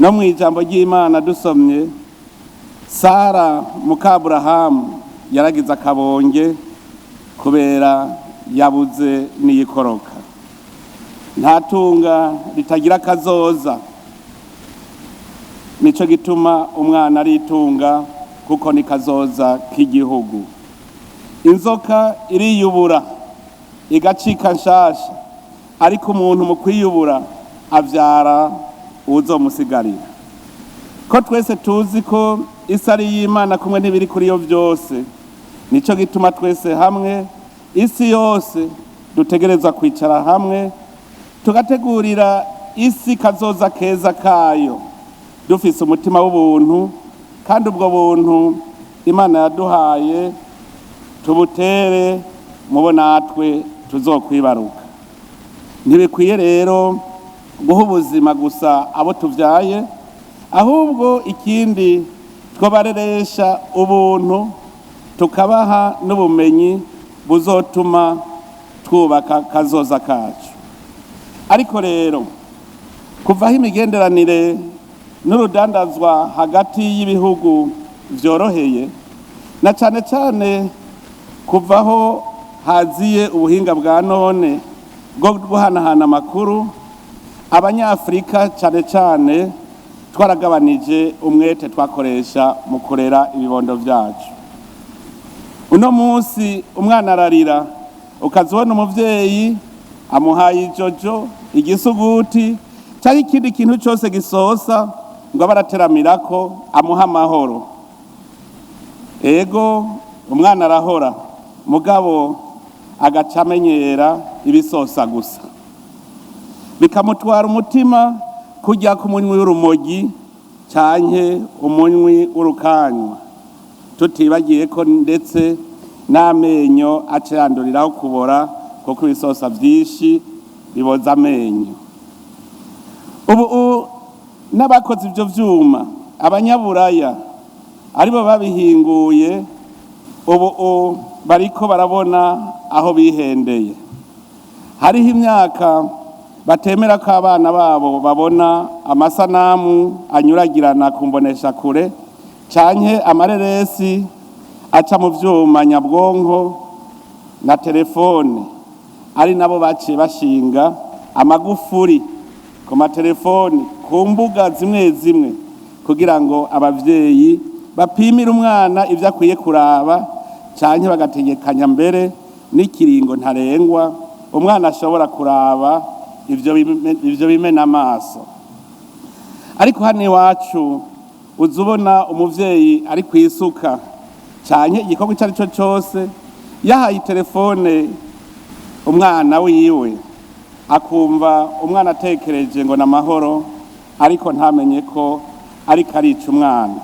No mu ijambo ry'Imana dusomye, Sara muka Aburahamu yaragize akabonge kubera yabuze n'iyikoroka. Nta tunga ritagira akazoza, nico gituma umwana ari itunga, kuko ni kazoza k'igihugu. Inzoka iriyubura igacika nshasha, ariko umuntu mu kwiyubura avyara uwuzomusigarira. Ko twese tuzi ko isi ari iy'Imana kumwe n'ibiri kuri yo vyose, nico gituma twese hamwe, isi yose, dutegerezwa kwicara hamwe tugategurira isi kazoza keza kayo, dufise umutima w'ubuntu, kandi ubwo buntu Imana yaduhaye tubutere mubo natwe tuzokwibaruka. Ntibikwiye rero guha ubuzima gusa abo tuvyaye, ahubwo ikindi twobareresha ubuntu, tukabaha n'ubumenyi buzotuma twubaka kazoza kacu. Ariko rero kuvaho imigenderanire n'urudandazwa hagati y'ibihugu vyoroheye, na cane cane kuvaho haziye ubuhinga bwa none bwo guhanahana amakuru, Abanyafurika cane cane twaragabanije umwete twakoresha mu kurera ibibondo vyacu. Uno munsi umwana ararira, ukaza ubona umuvyeyi amuhaye ijojo, igisuguti cyangwa ikindi kintu cyose gisosa ngo abe arateramirako amuha amahoro. Ego, umwana arahora, mugabo agaca amenyera ibisosa gusa, bikamutwara umutima kujya ku munywi w'urumogi canke umunywi w'urukanywa, tutibagiye ko ndetse n'amenyo aca yanduriraho kubora, kuko ibisosa vyinshi biboza amenyo. Ubu n'abakoze ivyo vyuma, Abanyaburaya aribo babihinguye, ubu bariko barabona aho bihendeye. Hariho imyaka batemera ko abana babo babona amasanamu anyuragirana ku mboneshakure canke amareresi aca mu vyuma nyabwonko na telefone, ari nabo baciye bashinga amagufuri ku matelefoni ku mbuga zimwe zimwe, kugira ngo abavyeyi bapimire umwana ivyo akwiye kuraba, canke bagategekanya mbere n'ikiringo ntarengwa umwana ashobora kuraba ivyo bimena amaso. Ariko hano iwacu uza ubona umuvyeyi ari kw'isuka canke igikorwa ico ari cyo cose, yahaye telefone umwana wiwe, akumva umwana atekereje ngo n'amahoro, ariko ntamenye ko ariko arica umwana,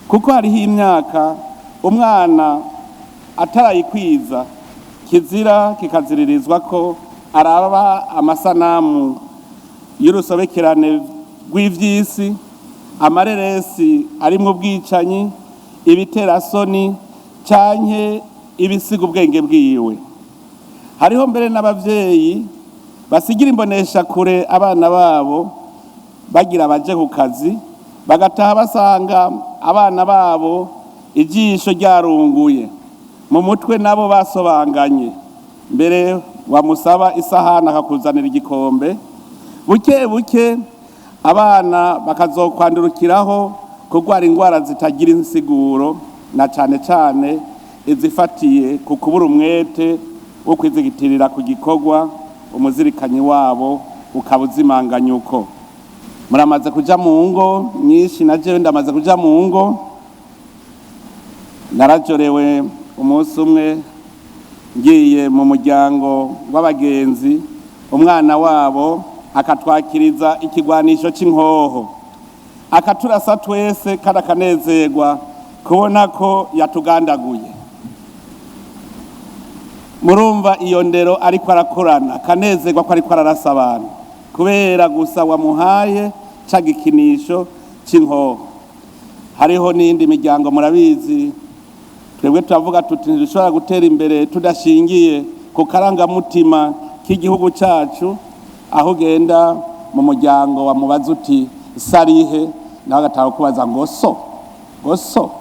kuko hariho imyaka umwana atarayikwiza kizira kikaziririzwa ko araba amasanamu y'urusobekerane rw'ivy'isi, amareresi arimwo ubwicanyi, ibiterasoni canke ibisiga ubwenge bwiwe. Hariho mbere n'abavyeyi basigira imboneshakure abana babo bagira baje ku kazi, bagataha basanga abana babo ijisho ryarunguye mu mutwe, nabo basobanganye, mbere wamusaba isahani akakuzanira igikombe. Buke buke abana bakazokwandurukiraho kurwara indwara zitagira insiguro, na cane cane izifatiye ku kubura umwete wo kwizigitirira ku gikorwa, umuzirikanyi wabo ukaba uzimanganya. Uko muramaze kuja mu ngo nyinshi, na jewe ndamaze kuja mu ngo, narajorewe umunsi umwe ngiye mu muryango w'abagenzi, umwana wabo akatwakiriza ikigwanisho c'inkoho, akaturasa twese, kandi akanezerwa kubona ko yatugandaguye. Murumva iyo ndero ariko arakorana, akanezerwa ko ariko ararasa abantu kubera gusa wamuhaye ca gikinisho c'inkoho. Hariho n'iyindi miryango, murabizi, twebwe turavuga tuti ntidushobora gutera imbere tudashingiye ku karangamutima k'igihugu cacu. Aho ugenda mu muryango wamubaza uti: Sarihe nawe agataha kubaza ngo so, ngo so,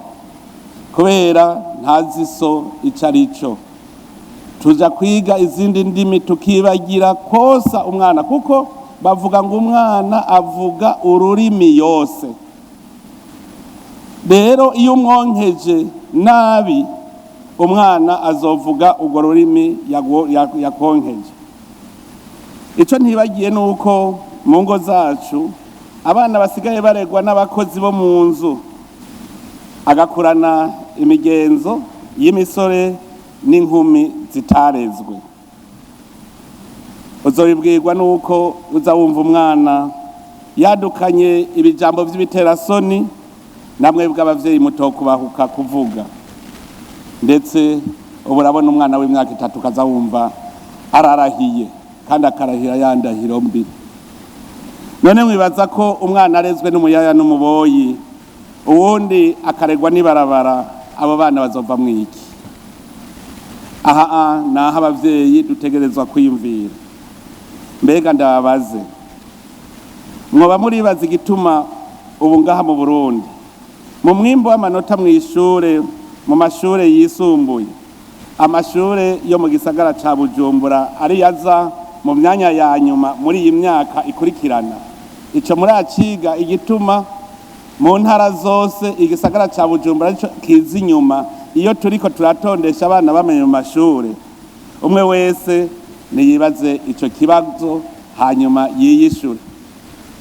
kubera ntazi so ico ari cyo. Tuja kwiga izindi ndimi tukibagira kosa umwana, kuko bavuga ngo umwana avuga ururimi yose. Rero iyo umwonkeje nabi, umwana azovuga urwo rurimi yakonkeje. Icyo ntibagiye ni uko mu ngo zacu abana basigaye baregwa n'abakozi bo mu nzu, agakurana imigenzo y'imisore n'inkumi zitarezwe. Uzobibwirwa nuko uza wumva umwana yadukanye ibijambo by'ibiterasoni, namwe bw'abavyeyi mutokubahuka kuvuga. Ndetse ubu urabona umwana w'imyaka 3 kaza wumva ararahiye, kandi akarahira yandahiro mbi. None mwibaza ko umwana arezwe n'umuyaya n'umuboyi, uwundi akaregwa n'ibarabara, abo bana bazova mwiki? Aha naho abavyeyi dutegerezwa kwiyumvira. Mbega ndababaze, mwoba muribaza igituma ubu ngaha mu Burundi mu mwimbu w'amanota mw'ishure, mu mashure yisumbuye, amashure yo mu gisagara ca Bujumbura ari yaza mu myanya ya nyuma muri iyi myaka ikurikirana? Ico muraciga, igituma mu ntara zose igisagara ca Bujumbura arico kiza inyuma iyo turiko turatondesha abana bamenye mu mashure? Umwe wese niyibaze ico kibazo hanyuma yiyishure.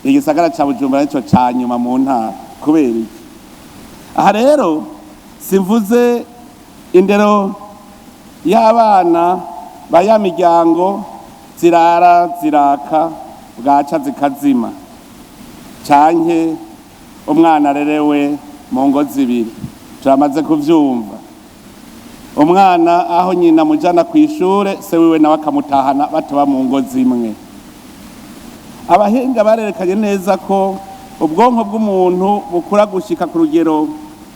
Igisagara ca Bujumbura arico ca nyuma mu ntara kubera iki? Aha rero simvuze indero y'abana ba ya miryango zirara ziraka bwaca zikazima, canke umwana arerewe mu ngo zibiri. Turamaze kuvyumva, umwana aho nyina mujana kw'ishure, se wiwe nawe akamutahana, bataba mu ngo zimwe. Abahinga barerekanye neza ko ubwonko bw'umuntu bukura gushika ku rugero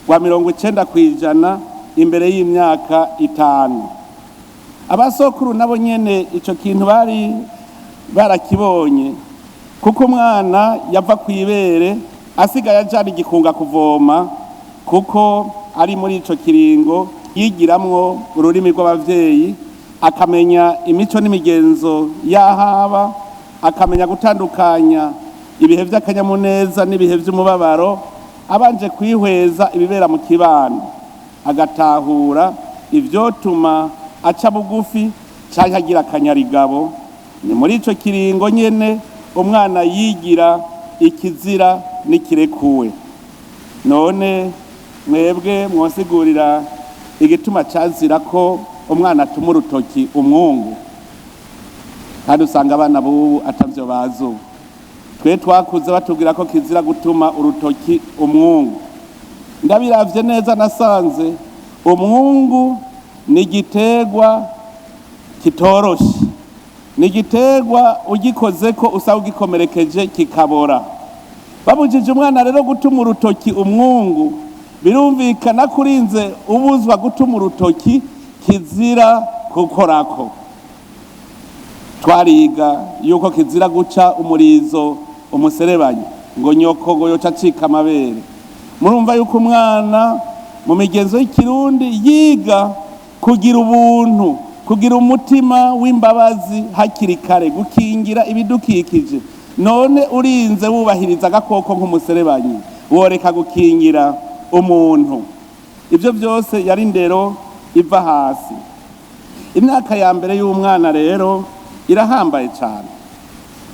rwa 90% imbere y'imyaka 5. Abasokuru nabo nyene ico kintu bari barakibonye, kuko umwana yava kw'ibere asigaye ajana igikunga kuvoma, kuko ari muri ico kiringo yigiramwo ururimi rw'abavyeyi, akamenya imico n'imigenzo y'ahaba, akamenya gutandukanya ibihe vy'akanyamuneza n'ibihe vy'umubabaro, abanje kwihweza ibibera mu kibano, agatahura ivyotuma aca bugufi canke agira akanyarigabo. Ni muri ico kiringo nyene umwana yigira ikizira n'ikirekuwe. None mwebwe mwosigurira igituma cazira ko umwana atuma urutoki umwungu, kandi usanga abana b'ubu atavyo bazi? Ubu twe twakuze batubwira ko kizira gutuma urutoki umwungu. Ndabiravye neza, nasanze umwungu ni igiterwa kitoroshe, ni igiterwa ugikoze ko usaba ugikomerekeje kikabora. Babujije umwana rero gutuma urutoki umwungu, birumvikana ko urinze ubuzwa gutuma urutoki, kizira gukorako. Twariga yuko kizira guca umurizo umuserebanyi, ngo nyoko ngo yoca acika amabere. Murumva yuko umwana mu migenzo y'ikirundi yiga kugira ubuntu, kugira umutima w'imbabazi hakiri kare, gukingira ibidukikije. None urinze wubahiriza agakoko nk'umuserebanyi, woreka gukingira umuntu? Ibyo byose yari indero iva hasi. Imyaka ya mbere y'umwana rero irahambaye cyane,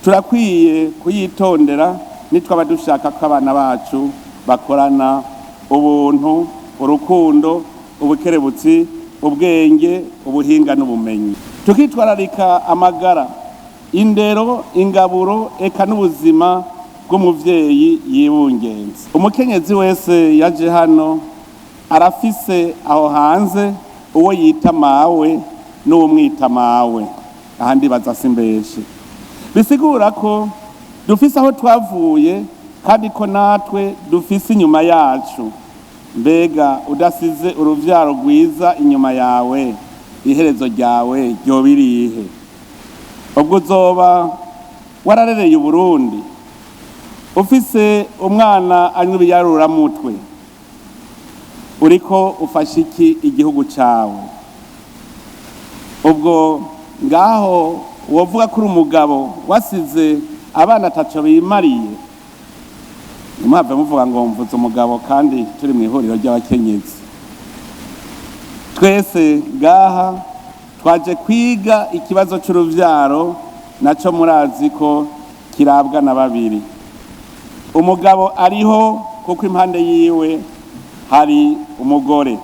turakwiye kuyitondera nitwaba dushaka ko abana bacu bakorana ubuntu, urukundo, ubukerebutsi, ubwenge, ubuhinga n'ubumenyi, tukitwararika amagara, indero, ingaburo eka n'ubuzima bw'umuvyeyi yibungenze. Umukenyezi wese yaje hano arafise aho hanze uwo yita mawe n'uwumwita mawe. Ahandi baza simbeshe, bisigura ko dufise aho twavuye kandi ko natwe dufise inyuma yacu. Mbega udasize uruvyaro rwiza inyuma yawe, iherezo ryawe ryoba irihe? Ubwo uzoba wararereye Uburundi? Ufise umwana anywa ibiyaruramutwe, uriko ufasha iki igihugu cawe? Ubwo ngaho wovuga ko uri umugabo wasize abana ataco bimariye? Ntimuhave muvuga ngo mvuze umugabo kandi turi mu ihuriro ry'abakenyezi. Twese ngaha twaje kwiga ikibazo c'uruvyaro, naco murazi ko kirabwa na babiri. Umugabo ariho kuko impande yiwe hari umugore,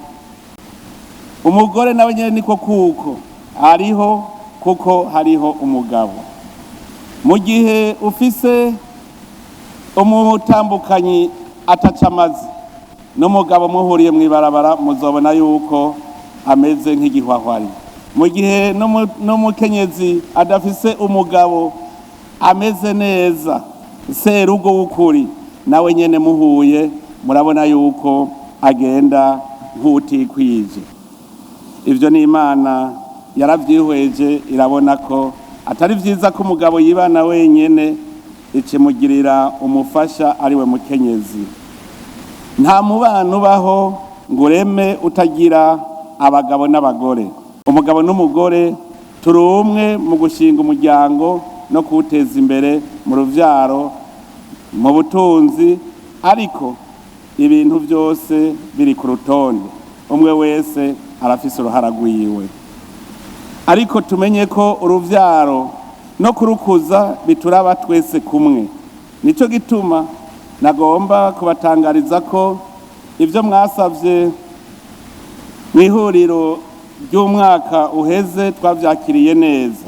umugore nawe nyene niko kuko ariho kuko hariho umugabo. Mu gihe ufise umutambukanyi ataca amazi, n'umugabo muhuriye mw'ibarabara muzobona yuko ameze nk'igihwahwari. Mu gihe n'umukenyezi adafise umugabo ameze neza, serugo w'ukuri, nawe nyene muhuye murabona yuko agenda nk'utikwije. Ivyo ni Imana yaravyihweje, irabona ko atari vyiza ko umugabo yibana wenyene, ikimugirira umufasha ari we mukenyezi. Nta mubano ubaho ngo ureme utagira abagabo n'abagore. Umugabo n'umugore turi umwe mu gushinga umuryango no kuwuteza imbere mu ruvyaro, mu butunzi, ariko ibintu byose biri ku rutonde, umwe wese arafise uruhara rwiwe. Ariko tumenye ko uruvyaro no kurukuza bituraba twese kumwe. Nico gituma nagomba kubatangariza ko ibyo mwasavye mu ihuriro ry'umwaka uheze twavyakiriye neza.